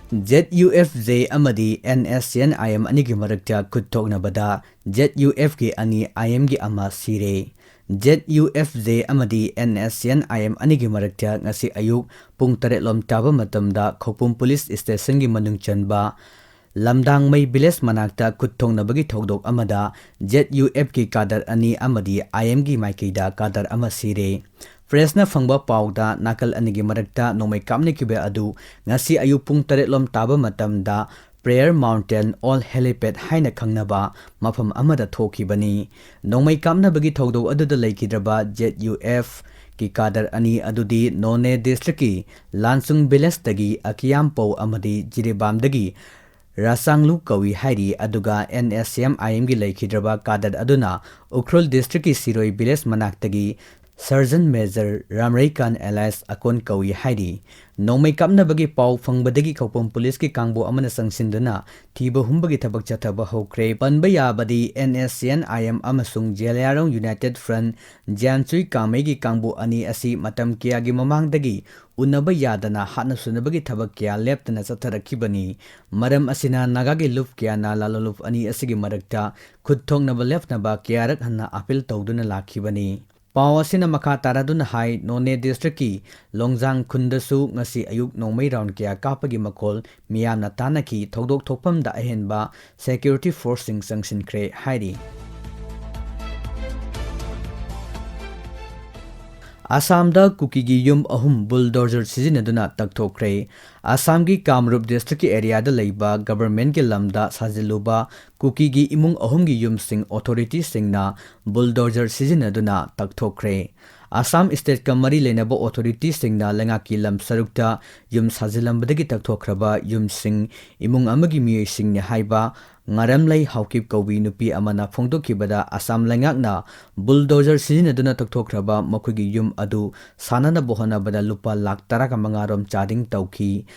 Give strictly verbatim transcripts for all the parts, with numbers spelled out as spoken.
ZUFJ ꯑꯃꯗꯤ NSCN-IM ꯑꯅꯤꯒꯤ ꯃꯔꯛꯇ ꯈꯨꯠ ꯊꯣꯛꯅꯕꯗ ZUFꯀꯤ ꯑꯅꯤ, IMꯒꯤ ꯑꯃ ꯁꯤꯔꯦ꯫ ZUFJ ꯑꯃꯗꯤ NSCN-IM ꯑꯅꯤꯒꯤ ꯃꯔꯛꯇ ꯉꯁꯤ ꯑꯌꯨꯛ ꯄꯨꯡ ꯇꯔꯦꯠ ꯂꯣꯝ ꯇꯥꯕ ꯃꯇꯝꯗ ꯈꯧꯄꯨꯝ ꯄꯨꯂꯤꯁ ꯁ꯭ꯇꯦꯁꯟꯒꯤ ꯃꯅꯨꯡ ꯆꯟꯕ ꯂꯝꯗꯥꯡꯃꯩ ꯚꯤꯂꯦꯖ ꯃꯅꯥꯛꯇ ꯈꯨꯠ ꯊꯣꯛꯅꯕꯒꯤ ꯊꯧꯗꯣꯛ ꯑꯃꯗ ZUFꯀꯤ ꯀꯥꯗꯔ ꯑꯅꯤ ꯑꯃꯗꯤ IMꯒꯤ ꯃꯥꯏꯀꯩꯗ ꯀꯥꯗꯔ ꯑꯃ ꯁꯤꯔꯦ꯫ ꯄ꯭ꯔꯦꯁꯅ ꯐꯪꯕ ꯄꯥꯎꯗ ꯅꯥꯀꯜ ꯑꯅꯤꯒꯤ ꯃꯔꯛꯇ ꯅꯣꯡꯃꯩ ꯀꯥꯞꯅꯈꯤꯕ ꯑꯗꯨ ꯉꯁꯤ ꯑꯌꯨꯛ ꯄꯨꯡ ꯇꯔꯦꯠ ꯂꯣꯝ ꯇꯥꯕ ꯃꯇꯝꯗ Prayer Mountain Old Helipad ꯍꯥꯏꯅ ꯈꯪꯅꯕ ꯃꯐꯝ ꯑꯃꯗ ꯊꯣꯛꯈꯤꯕꯅꯤ꯫ ꯅꯣꯡꯃꯩ ꯀꯥꯞꯅꯕꯒꯤ ꯊꯧꯗꯣꯛ ꯑꯗꯨꯗ ꯂꯩꯈꯤꯗ꯭ꯔꯕ ZUFꯀꯤ ꯀꯥꯗꯔ ꯑꯅꯤ ꯑꯗꯨꯗꯤ ꯅꯣꯅꯦ ꯗꯤꯁꯇ꯭ꯔꯤꯛꯀꯤ ꯂꯥꯟꯁꯨꯡ ꯚꯤꯂꯦꯖꯇꯒꯤ ꯑꯀꯤꯌꯥꯝꯄꯧ ꯑꯃꯗꯤ ꯖꯤꯔꯤꯕꯥꯝꯗꯒꯤ ꯔꯥꯆꯥꯡꯂꯨ ꯀꯧꯏ ꯍꯥꯏꯔꯤ꯫ ꯑꯗꯨꯒ NSCN-IMꯒꯤ ꯂꯩꯈꯤꯗ꯭ꯔꯕ ꯀꯥꯗꯔ ꯑꯗꯨꯅ ꯎꯈ꯭ꯔꯨꯜ ꯗꯤꯁꯇ꯭ꯔꯤꯛꯀꯤ ꯁꯤꯔꯣꯏ ꯚꯤꯂꯦꯖ ꯃꯅꯥꯛꯇꯒꯤ ꯁꯔꯖꯟ ꯃꯦꯖꯔ ꯔꯥꯝꯔꯩꯀꯥꯟ alias ꯑꯀꯣꯟ ꯀꯧꯏ ꯍꯥꯏꯔꯤ꯫ ꯅꯣꯡꯃꯩ ꯀꯥꯞꯅꯕꯒꯤ ꯄꯥꯎ ꯐꯪꯕꯗꯒꯤ ꯈꯧꯄꯨꯝ ꯄꯨꯂꯤꯁꯀꯤ ꯀꯥꯡꯕꯨ ꯑꯃꯅ ꯆꯪꯁꯤꯟꯗꯨꯅ ꯊꯤꯕ ꯍꯨꯝꯕꯒꯤ ꯊꯕꯛ ꯆꯠꯊꯕ ꯍꯧꯈ꯭ꯔꯦ꯫ ꯄꯟꯕ ꯌꯥꯕꯗꯤ NSCN-IM ꯑꯃꯁꯨꯡ ꯖꯦꯂꯤꯌꯥꯡꯔꯣꯡ United Front ꯖ꯭ꯌꯥꯟꯆꯨꯏ ꯀꯥꯃꯩꯒꯤ ꯀꯥꯡꯕꯨ ꯑꯅꯤ ꯑꯁꯤ ꯃꯇꯝ ꯀꯌꯥꯒꯤ ꯃꯃꯥꯡꯗꯒꯤ ꯎꯅꯕ ꯌꯥꯗꯅ ꯍꯥꯠꯅ ꯁꯨꯅꯕꯒꯤ ꯊꯕꯛ ꯀꯌꯥ ꯂꯦꯞꯇꯅ ꯆꯠꯊꯔꯛꯈꯤꯕꯅꯤ꯫ ꯃꯔꯝ ꯑꯁꯤꯅ ꯅꯥꯒꯥꯒꯤ ꯂꯨꯞ ꯀꯌꯥꯅ ꯂꯥꯂꯣꯂꯨꯞ ꯑꯅꯤ ꯑꯁꯤꯒꯤ ꯃꯔꯛꯇ ꯈꯨꯠ ꯊꯣꯛꯅꯕ ꯂꯦꯞꯅꯕ ꯀꯌꯥꯔꯛ ꯍꯟꯅ ꯑꯥꯄꯤꯜ ꯇꯧꯗꯨꯅ ꯂꯥꯛꯈꯤꯕꯅꯤ꯫ ꯄꯥꯎ ꯑꯁꯤꯅ ꯃꯈꯥ ꯇꯥꯔꯗꯨꯅ ꯍꯥꯏ, ꯅꯣꯅꯦ ꯗꯤꯁꯇ꯭ꯔꯤꯛꯀꯤ ꯂꯣꯡꯖꯥꯡ ꯈꯨꯟꯗꯁꯨ ꯉꯁꯤ ꯑꯌꯨꯛ ꯅꯣꯡꯃꯩ ꯔꯥꯎꯟ ꯀꯌꯥ ꯀꯥꯞꯄꯒꯤ ꯃꯈꯣꯜ ꯃꯤꯌꯥꯝꯅ ꯇꯥꯅꯈꯤ꯫ ꯊꯧꯗꯣꯛ ꯊꯣꯛꯐꯝꯗ ꯑꯍꯦꯟꯕ ꯁꯦꯀ꯭ꯌꯨꯔꯤꯇꯤ ꯐꯣꯔꯁꯁꯤꯡ ꯆꯪꯁꯤꯟꯈ꯭ꯔꯦ ꯍꯥꯏꯔꯤ꯫ ꯑꯁꯥꯝꯗ ꯀꯨꯀꯤꯒꯤ ꯌꯨꯝ ꯑꯍꯨꯝ ꯕꯨꯜꯗꯣꯖꯔ ꯁꯤꯖꯤꯟꯅꯗꯨꯅ ꯇꯛꯊꯣꯛꯈ꯭ꯔꯦ꯫ ꯑꯁꯥꯝꯒꯤ ꯀꯥꯝꯔꯨꯞ ꯗꯤꯁꯇ꯭ꯔꯤꯛꯀꯤ ꯑꯦꯔꯤꯌꯥꯗ ꯂꯩꯕ ꯒꯚꯔꯟꯃꯦꯟꯠꯀꯤ ꯂꯝꯗ ꯁꯥꯖꯤꯜꯂꯨꯕ ꯀꯨꯀꯤꯒꯤ ꯏꯃꯨꯡ ꯑꯍꯨꯝꯒꯤ ꯌꯨꯝꯁꯤꯡ ꯑꯣꯊꯣꯔꯤꯇꯤꯁꯤꯡꯅ ꯕꯨꯜꯗꯣꯖꯔ ꯁꯤꯖꯤꯟꯅꯗꯨꯅ ꯇꯛꯊꯣꯛꯈ꯭ꯔꯦ꯫ ꯑꯁꯥꯝ ꯁ꯭ꯇꯦꯠꯀ ꯃꯔꯤ ꯂꯩꯅꯕ ꯑꯣꯊꯣꯔꯤꯇꯤꯁꯤꯡꯅ ꯂꯩꯉꯥꯛꯀꯤ ꯂꯝ ꯁꯔꯨꯛꯇ ꯌꯨꯝ ꯁꯥꯖꯤꯜꯂꯝꯕꯗꯒꯤ ꯇꯛꯊꯣꯛꯈ꯭ꯔꯕ ꯌꯨꯝꯁꯤꯡ ꯏꯃꯨꯡ ꯑꯃꯒꯤ ꯃꯤꯑꯣꯏꯁꯤꯡꯅꯤ ꯍꯥꯏꯕ ꯉꯥꯔꯝꯂꯩ ꯍꯥꯎꯀꯤꯞ ꯀꯧꯕꯤ ꯅꯨꯄꯤ ꯑꯃꯅ ꯐꯣꯡꯗꯣꯛꯈꯤꯕꯗ, ꯑꯁꯥꯝ ꯂꯩꯉꯥꯛꯅ ꯕꯨꯜꯗꯣꯖꯔ ꯁꯤꯖꯤꯟꯅꯗꯨꯅ ꯇꯛꯊꯣꯛꯈ꯭ꯔꯕ ꯃꯈꯣꯏꯒꯤ ꯌꯨꯝ ꯑꯗꯨ ꯁꯥꯟꯅꯅꯕ ꯍꯣꯠꯅꯕꯗ ꯂꯨꯄꯥ ꯂꯥꯈ ꯇꯔꯥꯒ ꯃꯉꯥ ꯔꯣꯝ ꯆꯥꯗꯤꯡ ꯇꯧꯈꯤ꯫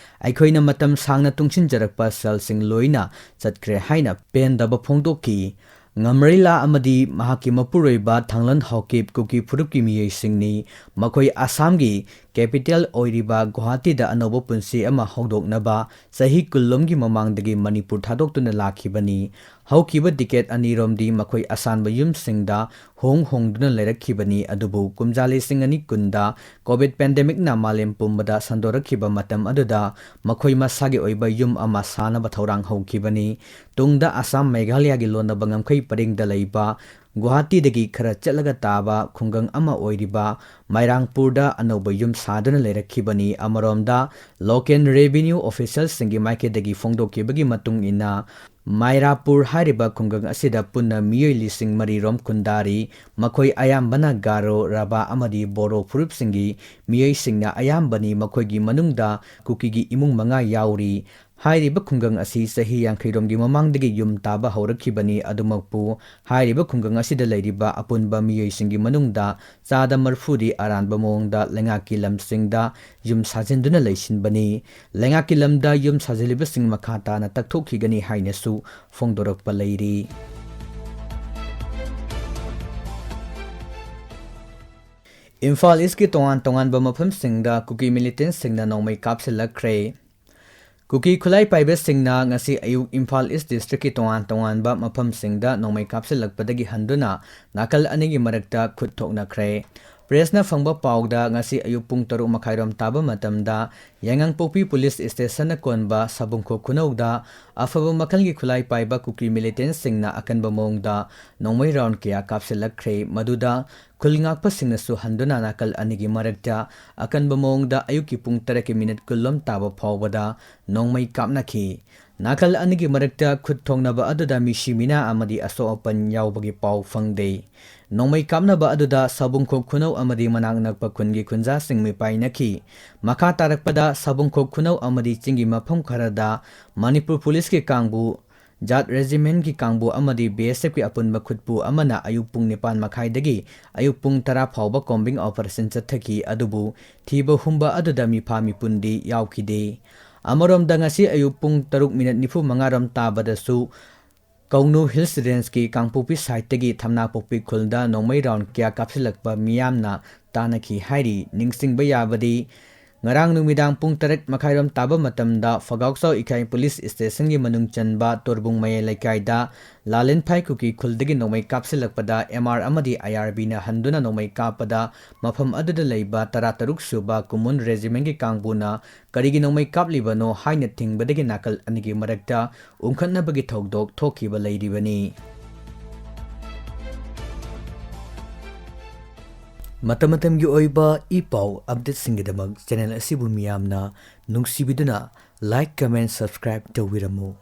ꯑꯩꯈꯣꯏꯅ ꯃꯇꯝ ꯁꯥꯡꯅ ꯇꯨꯡꯁꯤꯟꯖꯔꯛꯄ ꯁꯦꯜꯁꯤꯡ ꯂꯣꯏꯅ ꯆꯠꯈ꯭ꯔꯦ ꯍꯥꯏꯅ ꯄꯦꯟꯗꯕ ꯐꯣꯡꯗꯣꯛꯈꯤ꯫ ꯉꯝꯔꯩꯂꯥ ꯑꯃꯗꯤ ꯃꯍꯥꯛꯀꯤ ꯃꯄꯨꯔꯣꯏꯕ ꯊꯥꯡꯂꯟ ꯍꯥꯎꯀꯤꯞ ꯀꯨꯀꯤ ꯐꯨꯔꯨꯞꯀꯤ ꯃꯤꯑꯣꯏꯁꯤꯡꯅꯤ꯫ ꯃꯈꯣꯏ ꯑꯁꯥꯝꯒꯤ capital ꯑꯣꯏꯔꯤꯕ ꯒꯨꯋꯥꯍꯥꯇꯤꯗ ꯑꯅꯧꯕ ꯄꯨꯟꯁꯤ ꯑꯃ ꯍꯧꯗꯣꯛꯅꯕ ꯆꯍꯤ ꯀꯨꯟꯂꯣꯝꯒꯤ ꯃꯃꯥꯡꯗꯒꯤ ꯃꯅꯤꯄꯨꯔ ꯊꯥꯗꯣꯛꯇꯨꯅ ꯂꯥꯛꯈꯤꯕꯅꯤ꯫ ꯍꯧꯈꯤꯕ decade ꯑꯅꯤꯔꯣꯝꯗꯤ ꯃꯈꯣꯏ ꯑꯁꯥꯟꯕ ꯌꯨꯝꯁꯤꯡꯗ ꯍꯣꯡ ꯍꯣꯡꯗꯨꯅ ꯂꯩꯔꯛꯈꯤꯕꯅꯤ꯫ ꯑꯗꯨꯕꯨ ꯀꯨꯝꯖꯥ ꯂꯤꯁꯤꯡ ꯑꯅꯤ ꯀꯨꯟꯗ COVID pandemicꯅ ꯃꯥꯂꯦꯝ ꯄꯨꯝꯕꯗ ꯁꯟꯗꯣꯔꯛꯈꯤꯕ ꯃꯇꯝ ꯑꯗꯨꯗ ꯃꯈꯣꯏ ꯃꯁꯥꯒꯤ ꯑꯣꯏꯕ ꯌꯨꯝ ꯑꯃ ꯁꯥꯅꯕ ꯊꯧꯔꯥꯡ ꯍꯧꯈꯤꯕꯅꯤ꯫ ꯇꯨꯡꯗ ꯑꯁꯥꯝ ꯃꯦꯘꯥꯂꯌꯥꯒꯤ ꯂꯣꯟꯅꯕ ꯉꯝꯈꯩ ꯄꯔꯤꯡꯗ ꯂꯩꯕ ꯒꯨꯋꯥꯍꯥꯇꯤꯗꯒꯤ ꯈꯔ ꯆꯠꯂꯒ ꯇꯥꯕ ꯈꯨꯡꯒꯪ ꯑꯃ ꯑꯣꯏꯔꯤꯕ ꯃꯥꯏꯔꯥꯡꯄꯨꯔꯗ ꯑꯅꯧꯕ ꯌꯨꯝ ꯁꯥꯗꯨꯅ ꯂꯩꯔꯛꯈꯤꯕꯅꯤ꯫ ꯑꯃꯔꯣꯝꯗ, local revenue officialꯁꯤꯡꯒꯤ ꯃꯥꯏꯀꯩꯗꯒꯤ ꯐꯣꯡꯗꯣꯛꯈꯤꯕꯒꯤ ꯃꯇꯨꯡ ꯏꯟꯅ, ꯃꯥꯏꯔꯥꯄꯨꯔ ꯍꯥꯏꯔꯤꯕ ꯈꯨꯡꯒꯪ ꯑꯁꯤꯗ ꯄꯨꯟꯅ ꯃꯤꯑꯣꯏ ꯂꯤꯁꯤꯡ ꯃꯔꯤ ꯔꯣꯝ ꯈꯨꯟꯗꯥꯔꯤ꯫ ꯃꯈꯣꯏ ꯑꯌꯥꯝꯕꯅ ꯒꯥꯔꯣ, ꯔꯕꯥ ꯑꯃꯗꯤ ꯕꯣꯔꯣ ꯐꯨꯔꯨꯞꯁꯤꯡꯒꯤ ꯃꯤꯑꯣꯏꯁꯤꯡꯅ ꯑꯌꯥꯝꯕꯅꯤ꯫ ꯃꯈꯣꯏꯒꯤ ꯃꯅꯨꯡꯗ ꯀꯨꯀꯤꯒꯤ ꯏꯃꯨꯡ ꯃꯉꯥ ꯌꯥꯎꯔꯤ꯫ ꯍꯥꯏꯔꯤꯕ ꯈꯨꯡꯒꯪ ꯑꯁꯤ ꯆꯍꯤ ꯌꯥꯡꯈꯩ ꯔꯣꯝꯒꯤ ꯃꯃꯥꯡꯗꯒꯤ ꯌꯨꯝ ꯇꯥꯕ ꯍꯧꯔꯛꯈꯤꯕꯅꯤ꯫ ꯑꯗꯨꯃꯛꯄꯨ, ꯍꯥꯏꯔꯤꯕ ꯈꯨꯡꯒꯪ ꯑꯁꯤꯗ ꯂꯩꯔꯤꯕ ꯑꯄꯨꯟꯕ ꯃꯤꯑꯣꯏꯁꯤꯡꯒꯤ ꯃꯅꯨꯡꯗ ꯆꯥꯗ ꯃꯔꯐꯨꯗꯤ ꯑꯔꯥꯟꯕ ꯃꯑꯣꯡꯗ ꯂꯩꯉꯥꯛꯀꯤ ꯂꯝꯁꯤꯡꯗ ꯌꯨꯝ ꯁꯥꯖꯤꯟꯗꯨꯅ ꯂꯩꯁꯤꯟꯕꯅꯤ꯫ ꯂꯩꯉꯥꯛꯀꯤ ꯂꯝꯗ ꯌꯨꯝ ꯁꯥꯖꯤꯜꯂꯤꯕꯁꯤꯡ ꯃꯈꯥ ꯇꯥꯅ ꯇꯛꯊꯣꯛꯈꯤꯒꯅꯤ ꯍꯥꯏꯅꯁꯨ ꯐꯣꯡꯗꯣꯔꯛꯄ ꯂꯩꯔꯤ꯫ ꯏꯝꯐꯥꯜ ꯏꯁꯀꯤ ꯇꯣꯉꯥꯟ ꯇꯣꯉꯥꯟꯕ ꯃꯐꯝꯁꯤꯡꯗ ꯀꯨꯀꯤ militantꯁꯤꯡꯅ ꯅꯣꯡꯃꯩ ꯀꯥꯞꯁꯤꯜꯂꯛꯈ꯭ꯔꯦ꯫ ꯀꯨꯀꯤ ꯈꯨꯠꯂꯥꯏ ꯄꯥꯏꯕꯁꯤꯡꯅ ꯉꯁꯤ ꯑꯌꯨꯛ ꯏꯝꯐꯥꯜ ꯏꯁ districtꯀꯤ ꯇꯣꯉꯥꯟ ꯇꯣꯉꯥꯟꯕ ꯃꯐꯝꯁꯤꯡꯗ ꯅꯣꯡꯃꯩ ꯀꯥꯞꯁꯤꯜꯂꯛꯄꯗꯒꯤ ꯍꯟꯗꯨꯅ ꯅꯥꯀꯜ ꯑꯅꯤꯒꯤ ꯃꯔꯛꯇ ꯈꯨꯠ ꯊꯣꯛꯅꯈ꯭ꯔꯦ꯫ Pressꯅ ꯐꯪꯕ ꯄꯥꯎꯗ ꯉꯁꯤ ꯑꯌꯨꯛ ꯄꯨꯡ ꯇꯔꯨꯛ ꯃꯈꯥꯏꯔꯣꯝ ꯇꯥꯕ ꯃꯇꯝꯗ ꯌꯥꯏꯉꯪꯄꯣꯛꯄꯤ police stationꯅ ꯀꯣꯟꯕ ꯁꯥꯕꯨꯡꯈꯣꯛ ꯈꯨꯅꯧꯗ ꯑꯐꯕ ꯃꯈꯜꯒꯤ ꯈꯨꯠꯂꯥꯏ ꯄꯥꯏꯕ ꯀꯨꯀꯤ militantꯁꯤꯡꯅ ꯑꯀꯟꯕ ꯃꯑꯣꯡꯗ ꯅꯣꯡꯃꯩ round ꯀꯌꯥ ꯀꯥꯞꯁꯤꯜꯂꯛꯈ꯭ꯔꯦ꯫ ꯃꯗꯨꯗ ꯈꯨꯜ ꯉꯥꯛꯄꯁꯤꯡꯅꯁꯨ ꯍꯟꯗꯨꯅ ꯅꯥꯀꯜ ꯑꯅꯤꯒꯤ ꯃꯔꯛꯇ ꯑꯀꯟꯕ ꯃꯑꯣꯡꯗ ꯑꯌꯨꯛꯀꯤ ꯄꯨꯡ ꯇꯔꯦꯠꯀꯤ minute ꯀꯨꯟꯂꯣꯝ ꯇꯥꯕ ꯐꯥꯎꯕꯗ ꯅꯣꯡꯃꯩ ꯀꯥꯞꯅꯈꯤ꯫ ꯅꯥꯀꯜ ꯑꯅꯤꯒꯤ ꯃꯔꯛꯇ ꯈꯨꯠ ꯊꯣꯛꯅꯕ ꯑꯗꯨꯗ ꯃꯤꯁꯤ ꯃꯤꯅꯥ ꯑꯃꯗꯤ ꯑꯁꯣꯛ ꯑꯄꯟ ꯌꯥꯎꯕꯒꯤ ꯄꯥꯎ ꯐꯪꯗꯦ꯫ ꯅꯣꯡꯃꯩ ꯀꯥꯞꯅꯕ ꯑꯗꯨꯗ ꯁꯥꯕꯨꯡꯈꯣꯛ ꯈꯨꯅꯧ ꯑꯃꯗꯤ ꯃꯅꯥꯛ ꯅꯛꯄ ꯈꯨꯟꯒꯤ ꯈꯨꯟꯖꯥꯁꯤꯡ ꯃꯤꯄꯥꯏꯅꯈꯤ꯫ ꯃꯈꯥ ꯇꯥꯔꯛꯄꯗ ꯁꯥꯕꯨꯡꯈꯣꯛ ꯈꯨꯅꯧ ꯑꯃꯗꯤ ꯆꯤꯡꯒꯤ ꯃꯐꯝ ꯈꯔꯗ ꯃꯅꯤꯄꯨꯔ policeꯀꯤ ꯀꯥꯡꯕꯨ, ꯖꯥꯠ regimentꯀꯤ ꯀꯥꯡꯕꯨ ꯑꯃꯗꯤ BSFꯀꯤ ꯑꯄꯨꯟꯕ ꯈꯨꯠꯄꯨ ꯑꯃꯅ ꯑꯌꯨꯛ ꯄꯨꯡ ꯅꯤꯄꯥꯟ ꯃꯈꯥꯏꯗꯒꯤ ꯑꯌꯨꯛ ꯄꯨꯡ ꯇꯔꯥ ꯐꯥꯎꯕ combing operation ꯆꯠꯊꯈꯤ꯫ ꯑꯗꯨꯕꯨ ꯊꯤꯕ ꯍꯨꯝꯕ ꯑꯗꯨꯗ ꯃꯤꯐꯥ ꯃꯤꯄꯨꯟꯗꯤ ꯌꯥꯎꯈꯤꯗꯦ꯫ ꯑꯃꯔꯣꯝꯗ ꯉꯁꯤ ꯑꯌꯨꯛ ꯄꯨꯡ ꯇꯔꯨꯛ minute ꯅꯤꯐꯨ ꯃꯉꯥ ꯔꯣꯝ ꯇꯥꯕꯗꯁꯨ ꯀꯧꯅꯨ ꯍꯤꯜꯁ ꯔꯦꯟꯖꯀꯤ ꯀꯥꯡꯄꯣꯛꯄꯤ ꯁꯥꯏꯠꯇꯒꯤ ꯊꯝꯅꯥꯄꯣꯛꯄꯤ ꯈꯨꯜꯗ ꯅꯣꯡꯃꯩ ꯔꯥꯎꯟ ꯀꯌꯥ ꯀꯥꯞꯁꯤꯜꯂꯛꯄ ꯃꯤꯌꯥꯝꯅ ꯇꯥꯅꯈꯤ ꯍꯥꯏꯔꯤ꯫ ꯅꯤꯡꯁꯤꯡꯕ ꯌꯥꯕꯗꯤ, ꯉꯔꯥꯡ ꯅꯨꯃꯤꯗꯥꯡ ꯄꯨꯡ ꯇꯔꯦꯠ ꯃꯈꯥꯏꯔꯣꯝ ꯇꯥꯕ ꯃꯇꯝꯗ ꯐꯒꯥꯎꯆꯥꯎ ꯏꯀꯥꯏ ꯄꯨꯂꯤꯁ ꯁ꯭ꯇꯦꯁꯟꯒꯤ ꯃꯅꯨꯡ ꯆꯟꯕ ꯇꯣꯔꯕꯨꯡ ꯃꯌꯥꯏ ꯂꯩꯀꯥꯏꯗ ꯂꯥꯂꯦꯟꯐꯥꯏ ꯀꯨꯀꯤ ꯈꯨꯜꯗꯒꯤ ꯅꯣꯡꯃꯩ ꯀꯥꯞꯁꯤꯜꯂꯛꯄꯗ ꯑꯦꯝ ꯑꯥꯔ ꯑꯃꯗꯤ ꯑꯥꯏ ꯑꯥꯔ ꯕꯤꯅ ꯍꯟꯗꯨꯅ ꯅꯣꯡꯃꯩ ꯀꯥꯞꯄꯗ ꯃꯐꯝ ꯑꯗꯨꯗ ꯂꯩꯕ ꯇꯔꯥꯇꯔꯨꯛ ꯁꯨꯕ ꯀꯨꯃꯨꯟ ꯔꯦꯖꯤꯃꯦꯟꯒꯤ ꯀꯥꯡꯕꯨꯅ ꯀꯔꯤꯒꯤ ꯅꯣꯡꯃꯩ ꯀꯥꯞꯂꯤꯕꯅꯣ ꯍꯥꯏꯅ ꯊꯤꯡꯕꯗꯒꯤ ꯅꯥꯀꯜ ꯑꯅꯤꯒꯤ ꯃꯔꯛꯇ ꯎꯪꯈꯠꯅꯕꯒꯤ ꯊꯧꯗꯣꯛ ꯊꯣꯛꯈꯤꯕ ꯂꯩꯔꯤꯕꯅꯤ꯫ ꯃꯇꯝ ꯃꯇꯝꯒꯤ ꯑꯣꯏꯕ ꯏ ꯄꯥꯎ ꯑꯞꯗꯦꯠꯁꯤꯡꯒꯤꯗꯃꯛ ꯆꯦꯅꯦꯜ ꯑꯁꯤꯕꯨ ꯃꯤꯌꯥꯝꯅ ꯅꯨꯡꯁꯤꯕꯤꯗꯨꯅ ꯂꯥꯏꯛ, ꯀꯃꯦꯟ, ꯁꯕꯁꯀ꯭ꯔꯥꯏꯕ ꯇꯧꯕꯤꯔꯝꯃꯨ꯫